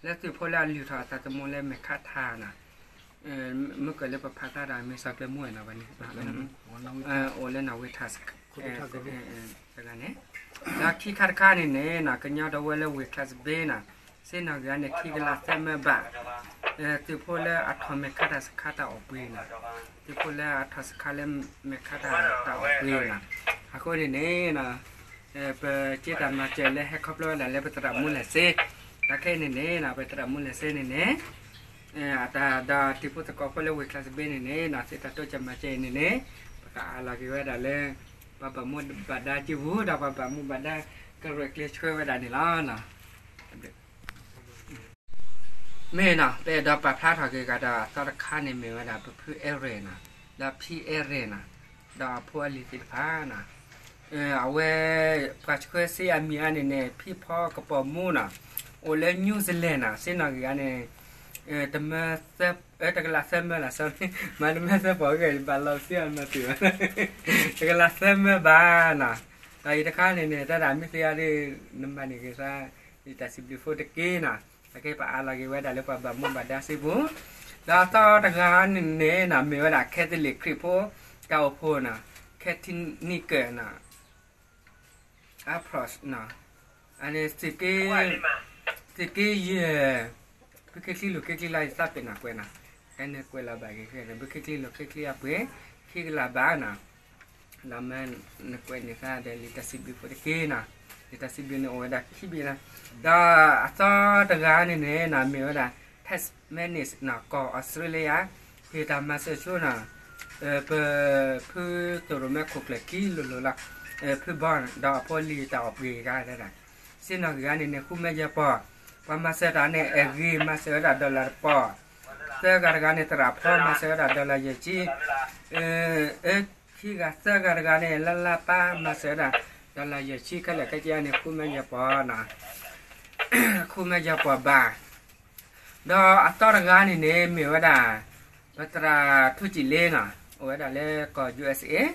လၢသုးဖိလၢအလုၢ်ထီၣ်အသးသမူလၢမဲာ်ခးထၢ်နီၤ မ့ၢ်ကလၢပဖးဖျါဒီးမ့ၢ်စီၤကျၢၤမူနီၤ အိၣ်လၢနီၣ်ဝ့ထၢၣ် တဂၤန့ၣ်, ဒီးခံခါတခါန့ၣ်န့ၣ်နီၤ ကညီတဝၢလၢဝ့ၢ် class B နီၤ စ့နီၣ်ဂံၢ်ဂၤန့ၣ် ခံကလးသၢမၢဘး, သုးဖိလၢအထီၣ်မဲာ်ခးတၢ်စခါတၢ်အီၣ်ပှ့ၤနီၤ, သုးဖိလၢအထီၣ်စခါလၢမဲာ်ခးတၢ်တၢ်အီၣ်ပှ့ၤနီၤ, အဃိန့ၣ်န့ၣ် ပက့တၢ်မၤစၢၤလၢဟဲခီဖျိဝဲဒၣ်လၢပသရၣ်မူလဲၤစ့, ဒီးခဲအံၤန့ၣ်န့ၣ် ပသရၣ်မူလဲၤစ့န့ၣ်န့ၣ် အတၢ်ဒီးတံၤဖိသကိးဖိလၢဝ့ၢ် class B န့ၣ်န့ၣ် စ့တၢ်တိစၢၤမၤစၢၤအံၤန့ၣ်န့ၣ် ပကအးလီၤက့ၤဝဲဒၣ်လၢ ပှၤဘၣ်မူဘၣ်ဒါစုပူၤ ဒီးပှၤဘၣ်မူဘၣ်ဒါကရဲၣ်ကျဲၤဆှၢဝဲဒၣ်န့ၣ်လီၤ. မ့ၢ်နီၤ ပအဲၣ်ဒိးပာ်ဖျါထီၣ်က့ၤဂၤဒီးအသီတခါန့ၣ်မ့ၢ်ဝဲဒၣ် ပဖုအဲၣ်ရဲၣ်နီၤ, ဒီးဖံအဲၣ်ရဲၣ်နီၤ, ဒီးအဖိအလံၤသ့ၣ်တဖၣ်နီၤ, အဝဲ ပှၤဆှၢစ့အမံၤအါန့ၣ်န့ၣ် ဖံဖီကပီၤမူနီၤ, အိၣ်လၢ New Zealand နီၤ, စ့နီၣ်ဂံၢ်ဂၤန့ၣ် တမၢ တကလးသၢမၢလီၤ sorry မၤတမၢသၢပီၢ်ဂ့ၢ် ဘၣ်လီၤသ့အမၤတ့ၢ်ဘၣ်, တကလးသၢမၢဘၣ်နီၤ, ဒီးအံၤတခါန့ၣ်န့ၣ် တၢ်ဒၣ်မ့ၢ်သ့အါဒ် နမၤန့ၢ်က့ၤသး ယတၢ်စံးဘျုးဖိတက့ၢ်နီၤ, အကဲပအးလီၤက့ၤဝဲဒၣ်လၢပှၤဘၣ်မူဘၣ်ဒါစုပူၤ, ဒီးအသီတဂၤန့ၣ်န့ၣ်နီၤ မ့ၢ်ဝဲဒၣ် Catholic ခရံာ်ဖိ တၢ်အိၣ်ဖှိၣ်နီၤ, ခဲထံနံကၢၢ်နီၤ အဖျီၣ်နီၤ, အန့ၣ် သုးက့ယဲၢ်, ဘုခ့ချံလိာ်ခ့ချံလၢယသးပ့ၤနီၣ်ကွဲးနီၤ, ကဲန့ၣ်ကွဲးလီၤဘၣ်က့ၤ ဘုခ့ချံလိာ်ခ့ချံအပှ့ၤ ခံကလးဘၣ်နီၤ, ဒီးမ့ၢ်နကွဲးန့ၢ်သးဒီးလံာ်တၢ်စံးဘျုးဖိတက့ၢ်နီၤ, လံာ်တၢ်စံးဘျုးန့ၣ်အိၣ်ဝဲဒၣ်ခံဘ့ၣ်နီၤ, ဒီးအသီတဂၤန့ၣ်န့ၣ်နီၤ မ့ၢ်ဝဲဒၣ် Tasmanian နီၤ ကီၢ်အီစထြ့လယါ, ဟ့ၣ်တၢ်မၤစၢၤဆိနီၤ, ပ ဖုသိၣ်ရိၣ်မဲခိၣ်ကျၢၢ်ခံလိၤလိၤလီၤ, ဖုဘီနီၤ ဒီးအဖိအလံၤတၢ်အီၣ်ပှ့ၤဂၤဒၣ်, စ့နီၣ်ဂံၢ်ဂၤန့ၣ်န့ၣ် ဃုမၢယဲၢ်ပီၢ်, ပှၤမၤစၢၤတၢ်န့ၣ် အဲၣ်ဂ့ၤ မၤစၢၤဝဲဒၣ် dollar တပီၢ် သၢဂၤတဂၤန့ၣ် သရၣ်ဖီမၤစၢၤဝဲဒၣ် dollar ယဲၢ်ဆံ, ခံဂၤသၢဂၤတဂၤန့ၣ် လၢလၢပၢ်မၤစၢၤဝဲဒၣ် dollar ယဲၢ်ဆံ ခဲလၢာ်ခဲဆ့န့ၣ် ခူမဲယပီၤနီၤ, ခူမဲယပီၤဘၣ် ဒီးအသီတဂၤန့ၣ်န့ၣ် မ့ၢ်ဝဲဒၣ် ပသရၣ်ထူစံးလ့နီၤ, အိၣ်ဝဲဒၣ်လၢကီၢ် ယူႇအၢၣ်စ်အ့,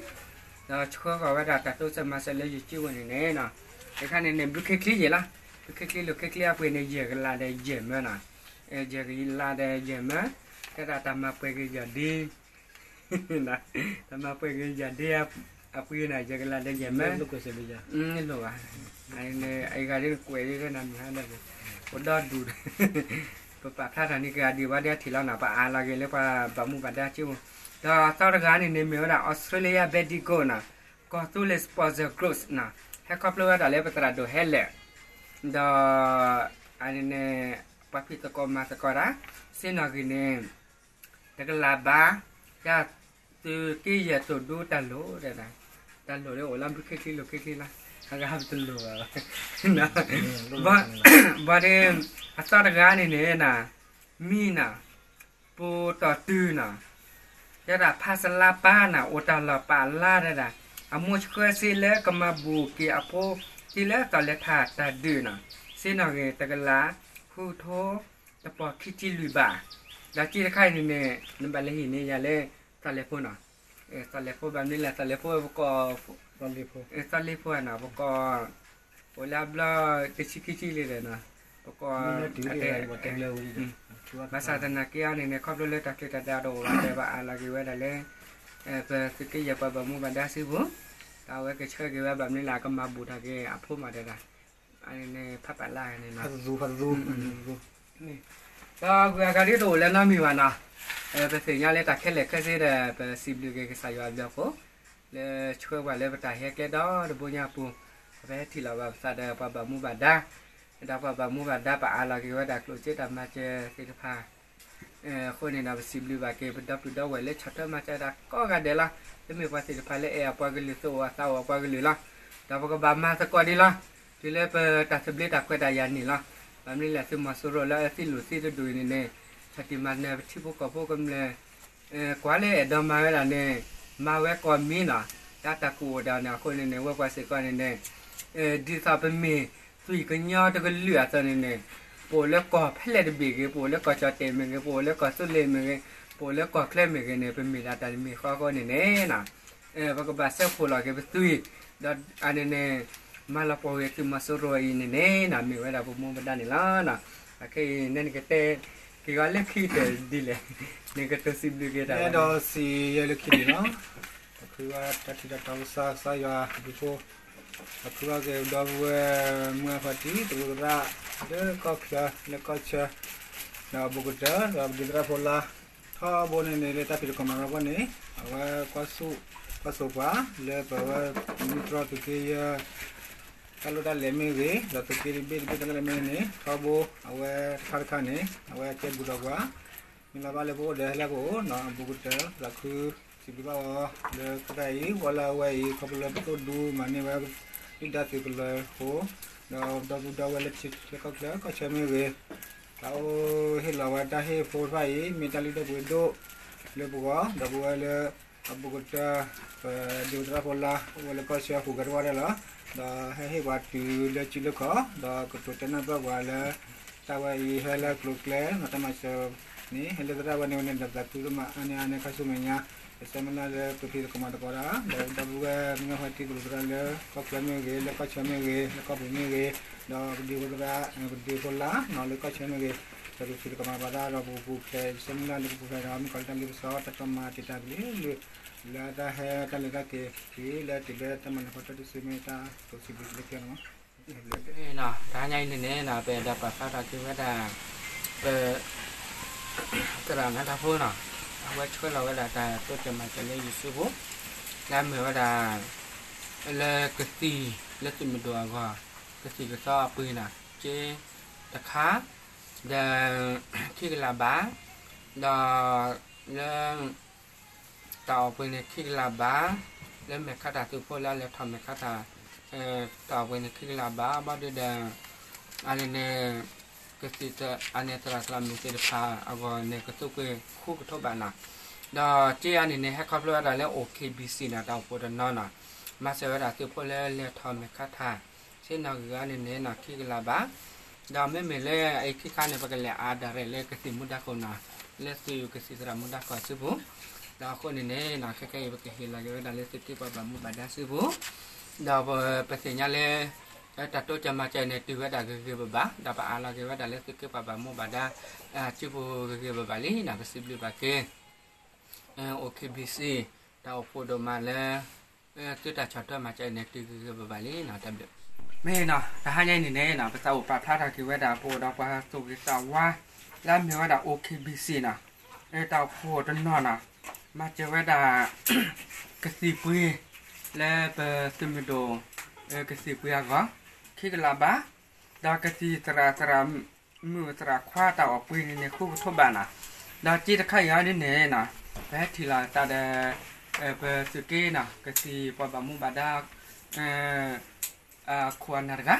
ဒီးဆှၢဃီၤဝဲဒၣ်တၢ်တိစၢၤမၤစၢၤလၢယကံဝဲန့ၣ်န့ၣ်နီၤ, အခါန့ၣ်န့ၣ် ဘုခ့ချံယဲၢ်လီၤ, ဘုခ့ချံလိာ်ခ့ချံအပှ့ၤန့ၣ် ယဲၢ်ကလးဒီးယဲၢ်မၢနီၤ, ယဲၢ်ကလးဒီးယဲၢ်မၢ, ကဲဒၣ်တၢ်မၤပှဲၤက့ၤယီၢ်ဒ့ တၢ်မၤပှဲၤက့ၤယီၢ်ဒ့အပှ့ၤန့ၣ် ယဲၢ်ကလးဒီးယဲၢ်မၢ, လိၣ်ဘၣ်, အဂၤဒ်န့ၣ်ကွဲးဒ်နမံၤဟါဒီး ပဒီဒူၣ် ပပာ်ဖျါထီၣ်န့ၢ်ကဂၤဒံးဝဲဒၣ်ထံၣ်လီၤနီၤ, ပအးလီၤက့ၤလၢပှၤဘၣ်မူဘၣ်ဒါစ့ၢ်ပူၤ, ဒီးသီတဂၤန့ၣ်န့ၣ်မ့ၢ်ဝဲဒၣ် Australia Bendigo နီၤ, ကီၢ်သူလ့ၤ Sponsor Groups နီၤ, ဟဲခီဖျိဝဲဒၣ်လၢပသရၣ်ဒိၣ်ဟဲလဲၣ်, ဒီး အန့ၣ်န့ၣ် ပှၤဖံးသကိးမၤသကိးတၢ် စ့ၢ်နီၣ်ဂံၢ်န့ၣ် တကလးဘၣ်, ယသုးက့ယဲၢ်သိၣ်ဒူတၢ်လိၣ်ဒဲဒၣ်, တၢ်လိၣ်ဒ်အိၣ်လၢဘုခ့ချံလိာ်ခ့ချံလီၤ, အဂၤပတလိၣ်ဘၣ်, ဘၣ်ဒီး အသီတဂၤန့ၣ်န့ၣ် မံနီၤ, ပူၤတီၢ်တုၤနီၤ, ယဲဒၣ်ဖးစလါပၢ်နီၤ အိၣ်တၢ်လီၢ်ပာ်လါဒဲဒၣ်, အမိၢ်ဆှၢစ့လၢကမၤဘူၣ်က့ၤအဖိ သံလၢသီၣ်လဲၤထၣ်တၢ်ဒုးနီၤ, စ့ၢ်နီၣ်ဂံၢ်တကလး ဃုကထိ တပီၤခံဆံလွံၢ်ဘၣ်, ဒီးစ့ၢ်တခါအံၤန့ၣ်န့ၣ် နဘၣ်လဲၤဟံးန့ၢ်ယၤလၢ သီၣ်လဲၤဖိနီၤ, သီၣ်လဲၤဖိဘၣ်မနုၤလဲၣ် သီၣ်လဲၤဖိပကီၢ် သီၣ်လဲၤဖိနီၤ ပကီၢ် အိၣ်လၢအဘျီ တဆံခံဆံလံဒီးနီၤ, ပကီၢ် ဘၣ်ဆၣ်သနာ်က့အီၤန့ၣ်န့ၣ် ခီဖျိလၢတၢ်ချံတၢ်ဒၣ်တအိၣ်ဘၣ်ဒီး ပအးလီၤက့ၤဝဲဒၣ်လၢ ပသုးက့ယဲၢ်ပှၤဘၣ်မူဘၣ်ဒါစုပူၤ, ဒီးအဝဲကဆှၢက့ၤဝဲဘၣ်မနုၤလဲၣ် အကမၤဘူၣ်ထီၣ်က့ၤအဖိမးဒဲဒၣ်, အန့ၣ်န့ၣ် ဖးပာ်လၢန့ၣ်နီၤ, ဒီးအဂုၤအဂၤဒ်တအိၣ်လၢနီတမံၤဘၣ်နီၤ, ပသ့ၣ်ညါလၢတၢ်ခဲလၢာ်ခဲဆ့ဒီး ပစံးဘျုးက့ၤကစၢ်ယွၤအဘျုးအဖှိၣ် လၢဆှၢပှၤလၢပတၢ်ဟဲကျဲဒီတဘိညါအပူၤ, ပဟဲထံၣ်လီၤဘၣ်ပသးဒီးပှၤဘၣ်မူဘၣ်ဒါ, ဒီးပှၤဘၣ်မူဘၣ်ဒါပအးလီၤက့ၤဝဲဒၣ်ကျိၣ်စ့တၢ်မၤစၢၤသ့ၣ်တဖၣ် အဃိန့ၣ်ဒီး ပစံးဘျုးဘၣ်က့ၤ ပဒီပုၢ်ဒီဝဲၢ်လၢဆီၣ်ထွဲမၤစၢၤဒၣ်ကိးဂၤဒဲးလီၤ. လၢမ့ၢ်ပှၤသ့ၣ်တဖၣ်လၢအဲၣ်အပှၤကလုာ် သူၣ်အိၣ်အသးအိၣ်အပှၤကလုာ်လီၤ. ဒီးပကဘၣ်မၤသကိးဒ်လီၤ. တုၤလၢပတၢ်သဘျ့တၢ်ခွဲးတၢ်ယာ်န့ၣ်လီၤ. ဘၣ်မနုၤလဲၣ် သုးမီၤစိရိၤလၢအသံၣ်လိာ်သံတဒူၣ်အံၤန့ၣ်န့ၣ် ဆီၣ်တံၢ်မၤနၢၤပထံဖိကီၢ်ဖိကမျၢၢ် ကွၢ်လၢအဲၣ်ဒိးမၤဝဲဒၣ်န့ၣ် မၤဝဲကိးမံၤနီၤ. တၢ်တၢ်ကူၣ်အိၣ်ဒၣ်န့ၣ် အဃိန့ၣ်န့ၣ် ဝဲပှၤစ့ၢ်ကီးန့ၣ်န့ၣ် ဒ်သိးပမ့ၢ်သွံၣ်ကညီတကလုာ်အသိးန့ၣ်န့ၣ် ပအိၣ်လၢကီၢ်ဖဲလဲၣ်တဘ့ၣ်ဂ့ၤ, ပအိၣ်လၢကီၢ်ကၠီၣ်တဲၣ်မ့ၢ်ဂ့ၤ, ပအိၣ်လၢကီၢ်သူလ့ၤမ့ၢ်ဂ့ၤ, ပအိၣ်လၢကီၢ်ချၢမ့ၢ်ဂ့ၤန့ၣ် ပမ့ၢ်ဒၣ်တၢ်တမံၤဃီအဃိန့ၣ်န့ၣ် ပကဘၣ်စဲးဖှိၣ်လီၤက့ၤပသွံၣ်, ဒီးအန့ၣ်န့ၣ် မၤလီၤပှီၢ်ဝဲသုးမီၤစိရိၤအံၤန့ၣ်န့ၣ် မ့ၢ်ဝဲဒၣ်ပမူပဒါန့ၣ်လီၤ. အခဲအံၤန့ၣ်နကတဲ က့ၤဝဲလၢခံတဒ်လဲၣ်, နကတိၤစံးဘျုးက့ၤတၢ်ဝဲဒီး စံးယဲလၢခံန့ၣ်လီၤ. ပဃ့ဝဲတၢ်ထံၣ်တၢ်တီကစၢ် ကစၢ်ယွၤအဘျုးအဖှိၣ်, ပဃ့ဝဲက့ၤပဒီပုၢ်ဝဲၢ်မုၢ်အဖါတံၢ် တရူးသရၣ် လၢကီၢ်ချၢ လၢကီၢ်ဆၢ ဒီးအဘူးကတၢၢ် ဒီးပဒုးသရၣ်ဖိလါ ထီဘိန့ၣ်န့ၣ် လၢတၢ်ဖံးသကိးမၤသကိးအဂီၢ်န့ၣ် အဝဲကွၢ်ဆူၣ် ကွၢ်စိးပှၤ လၢပဝဲမုၢ်တြီၢ်သုးက့ယဲၢ် တၢ်လိၣ်တၢ်လဲၤမ့ၢ်ဂ့ၤ, ဒီးသုးက့တဘ့ၣ်တဘ့ၣ်တၢ်လိၣ်တၢ်လဲၤမ့ၢ်ဂ့ၤန့ၣ် ထီဘိ အဝဲတခါတခါန့ၣ် အဝဲကဲဘူးဒီးပှၤ မ့ၢ်လီၤဘၣ်လၢပအိၣ်ဒီးဟဲလၢပအိၣ်နီၤ အဘူးကတၢၢ် သးခုစံးဘျုးဘၣ်အီၤ လၢခါအံၤ ဝဲလၢအဝဲအံၤ ခီဖျိလၢပသိၣ်ဒူမၤန့ၢ်ဝဲ ဒုၣ်ဒါသုးကလၢၤအဃိ ဒီးဒီပုၢ်ဒီဝဲၢ်လၢထံလၢကီၢ်ချၢ ကီၢ်ဆၢမ့ၢ်ဂ့ၤ တၢ်အိၣ်ဟ့ၣ်လီၤဝဲတၢ်ဟ့ၣ်ဖိတဖၣ်အံၤ မ့ၢ်တၢ်လုၢ်ဒိၣ်ပှ့ၤဒိၣ်လၢပဂီၢ် ဒီပုၢ်ဝဲၢ်လၢ အဘူးကတၢၢ် ပဒုးသရၣ်ဖိလါ အိၣ်ဝဲလၢကီၢ်ဆၢဟူးဂဲၤတဝီဒဲးလီၤ. ဒီးဟဲဟ့ၣ်ပှၤတုၤလၢစုလၢခီၣ် ဒီးကတိၤတဲနၢ်ပၢၢ်ပှၤလၢ တၢ်ဝဲအံၤဟဲလၢကျိၤကျဲ ဒီးတၢ်မၤစၢၤန့ၣ် ဟဲလၢသရၣ်ဝဲန့ၣ်ဝဲန့ၣ် ဒီးသးခုဒိၣ်မးအါန့ၢ်အါန့ၢ်ခါဆူမဲာ်ညါ ပဆၢမုၢ်လၢ်လၢပဖံးသကိးမၤသကိးတၢ် ဒီးဒီပုၢ်ဝဲၢ်မုၢ်ဂၢ်ဖါတံၢ်ကလုာ်သရၣ်လၢကီၢ်ချၢမ့ၢ်ဂ့ၤ လၢကီၢ်ဆၢမ့ၢ်ဂ့ၤ လၢကီၢ်ပူၤမ့ၢ်ဂ့ၤ ဒီးပဒုးဖိသရၣ် ပဒုးဖိလါနီၤ လၢကီၢ်ဆၢမ့ၢ်ဂ့ၤ ဒီးပဖံးသကိးမၤသကိးတၢ်ဒီးပကပူၤဖျဲး ဆၢမုၢ်လၢ်လၢပပူၤဖျဲးဒီးမုၣ်ကီၤလၢတၢ်လ့ပစီ တၢ်တီမၤတံာ်တာ်ကလုာ်ကလုာ် လၢတၢ်ဟဲတၢ်လဲၤတၢ်က့ၤ လၢတုၤလၢတၢ်မၤနၢၤဖီတၢ်တစုမ့ၢ်တၢ်ကစံးဘျုးလၢခံလီၤ. တဟါညါအံၤန့ၣ်န့ၣ် ပအဲၣ်ဒိးပာ်ဖျါထီၣ်က့ၤဝဲဒၣ် ပ သရၣ်နါထီဖိနီၤ အဝဲဆှၢလီၤဝဲဒၣ်တၢ်တိစၢၤမၤစၢၤလၢယစုပူၤ လၢအမ့ၢ်ဝဲဒၣ် လၢကသံၣ် လၢသုးမုၢ်ဒိၣ်အဂီၢ် ကသံၣ်ကသီအပှ့ၤနီၤ က့တခါ ဒီး ခံကလးဘၣ် ဒီး လၢ တၢ်အီၣ်ပှ့ၤန့ၣ် ခံကလးဘၣ် လၢမဲာ်ခါတၢ်သုးဖိလၢအလဲၤထီၣ်မဲာ်ခါတၢ် တၢ်အီၣ်ပှ့ၤန့ၣ် ခံကလးဘၣ် ဘၣ်ဒုဒီး အန့ၣ်န့ၣ် ကသံၣ်သရၣ်န့ၣ် သရၣ်သရၣ်မုၣ်သ့ၣ်တဖၣ်အဂီၢ်န့ၣ် ကသူၣ်က့ၤဃူကထိးဘၣ်နီၤ. ဒီးစ့အါန့ၣ်န့ၣ် ဟဲခီဖျိဝဲဒၣ်လၢ အိၣ်ခ့ဘံစံၣ်နီၤ တၢ်အိၣ်ဖှိၣ်တနီၤနီၤ, မၤစၢၤဝဲဒၣ်သုးဖိလၢလဲၤထီၣ်မဲာ်ခါထၣ် ဆ့ၣ်နီၤဂ့ၤအါန့ၣ်န့ၣ်နီၤ ခံကလးဘး, ဒီးမ့မ့ၢ်လၢအအံၤခံခါန့ၣ် ပကလဲၤအါဒၣ်ရဲၣ်လၢကသံၣ်မူဒါခိၣ်နီၤ, လၢသုးကသံၣ်သရၣ်မူဒါခိၣ်စုပူၤ, ဒီးအဃိန့ၣ်န့ၣ်နီၤ ခဲကနံၣ်အံၤ ပကဟ့ၣ်လီၤက့ၤဝဲဒၣ်လၢသုးက့ပှၤဘၣ်မူဘၣ်ဒါစုပူၤ, ဒီးပသ့ၣ်ညါလၢ တၢ်တိစၢၤမၤစၢၤန့ၣ် တုၤဝဲဒၣ်ဂ့ၤဂ့ၤဘၣ်ဘၣ်, ဒီးပအးလီၤက့ၤဝဲဒၣ်လၢသုးက့ပှၤဘၣ်မူဘၣ်ဒါ စုပူၤဂ့ၤဂ့ၤဘၣ်ဘၣ်လံနီၤ, ပစံးဘျုးဘၣ်က့ၤ အိၣ်ခ့ဘံစံၣ် တၢ်အိၣ်ဖှိၣ်ဒိၣ်မးလၢ သုတၢ်ဆီၣ်ထွဲမၤစၢၤန့ၣ် တုၤဂ့ၤဂ့ၤဘၣ်ဘၣ်လံနီၤ, တၢ်ဘျုး. မ့ၢ်နီၤ တဟါညါအံၤန့ၣ်န့ၣ်နီၤ ပသးအိၣ်ပာ်ဖျါထီၣ်က့ၤဝဲဒၣ် ပအိၣ်ဒီးပှၤသူၣ်ဂ့ၤသးဝါ လၢအမ့ၢ်ဝဲဒၣ် အိၣ်ခ့ဘံစံၣ်နီၤ, တၢ်အိၣ်ဖှိၣ်တနီၤနီၤ မၤစၢၤဝဲဒၣ် ကသံၣ်ပှ့ၤ လၢပသုးမုၢ်ဒိၣ် ကသံၣ်ပှ့ၤအဂီၢ် ခံကလးဘး, ဒီးကသံၣ်သရၣ်သရၣ်မုၣ်သရၣ်ခွါတၢ်အိၣ်ပှ့ၤန့ၣ်န့ၣ် ဃူကထိးဘၣ်နီၤ, ဒီးစ့တခါအံၤအီၤဒ်န့ၣ်နီၤ ပဟဲထံၣ်လိာ်သးဒီး ပသုးက့နီၤ ကသံၣ်ပှၤဘၣ်မူဘၣ်ဒါ ခိၣ်အနၢ်တဂၤ,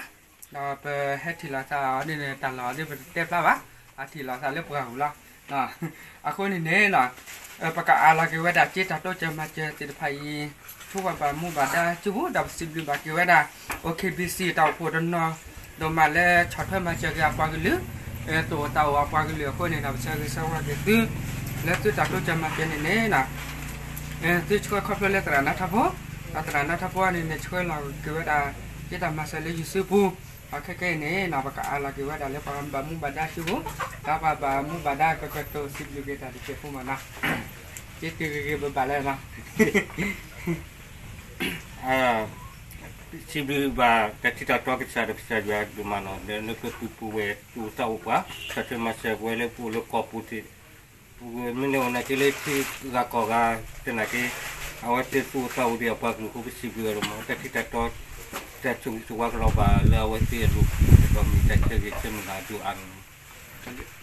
ဒီးပဟဲထံၣ်လိာ်သးအီၤဒ်န့ၣ် တၢ်လီၢ်အီၤဒ်ပတတဲဖျါဘၣ်, အထံၣ်လိာ်သးလၢပှၤဂၤပူၤလီၤ. အဃိန့ၣ်န့ၣ်နီၤ ပကအးလီၤက့ၤဝဲဒၣ် စ့တၢ်တိစၢၤမၤစၢၤသ့ၣ်တဖၣ်အံၤ ဆူပှၤဘၣ်မူဘၣ်ဒါစုပူၤ ဒီးပစံးဘျုးဘၣ်က့ၤဝဲဒၣ် အိၣ်ခ့ဘံစံၣ် တၢ်အိၣ်ဖှိၣ်တနီၤ ဒိၣ်မးလၢဆီၣ်ထွဲမၤစၢၤက့ၤ အပှၤကလုာ် သူၣ်အိၣ်သးအိၣ်အပှၤကလုာ်အဃိန့ၣ်နီၤ ပဆၢဂ့ၤဆၢဝါက့ၤသု လၢသုတၢ်တိစၢၤမၤစၢၤန့ၣ်န့ၣ်နီၤ သုဆှၢခီဖျိလၢသရၣ်နါထီဖိ, ဒီးသရၣ်နါထီဖိန့ၣ်န့ၣ် ဆှၢလီၤက့ၤဝဲဒၣ် စ့တၢ်မၤစၢၤလၢယစုပူၤ, ဒီးခဲကနံၣ်အံၤန့ၣ်နီၤ ပကအးလီၤက့ၤဝဲဒၣ်လၢပှၤဘၣ်မူဘၣ်ဒါစုပူၤ, ဒီးပှၤဘၣ်မူဘၣ်ဒါကကတိၤစံးဘျုးက့ၤတၢ်တစဲးဖိမးနီၤ, စ့တုၤဂ့ၤဂ့ၤဘၣ်ဘၣ်လၢနီၤ စံးဘျုးဘၣ်တၢ်ထံၣ်တၢ်တီကစၢ်ဒီးကစၢ်ယွၤဒိၣ်မးနီၤ လၢသုးပူၤဝဲၢ်သူၣ်အိၣ်သးအိၣ်ပှၤ ဆီၣ်ထွဲမၤစၢၤပဝဲလၢပအိၣ်လၢကီၢ်ပူၤသ့ၣ် ပမ့ၢ်လဲၤအိၣ်နာ်က့လၢထံဂၤကီၢ်ဂၤသနာ်က့ အဝဲသ့ၣ်သူၣ်အိၣ်သးအိၣ်ဒံးအပှၤကလုာ်အဃိ ပစံးဘျုးအီၤဒိၣ်မး တၢ်ထံၣ်တၢ်တီ တၢ်ဆိၣ်ဂ့ၤဆိၣ်ဝါကလီၤဘၣ်လၢအဝဲသ့ၣ်အလိၤ ဒီးမ့ၢ်တၢ်ဆၢဂ့ၤဆၢမုၢ်လၢ်အဒိၣ်အါန့ၣ်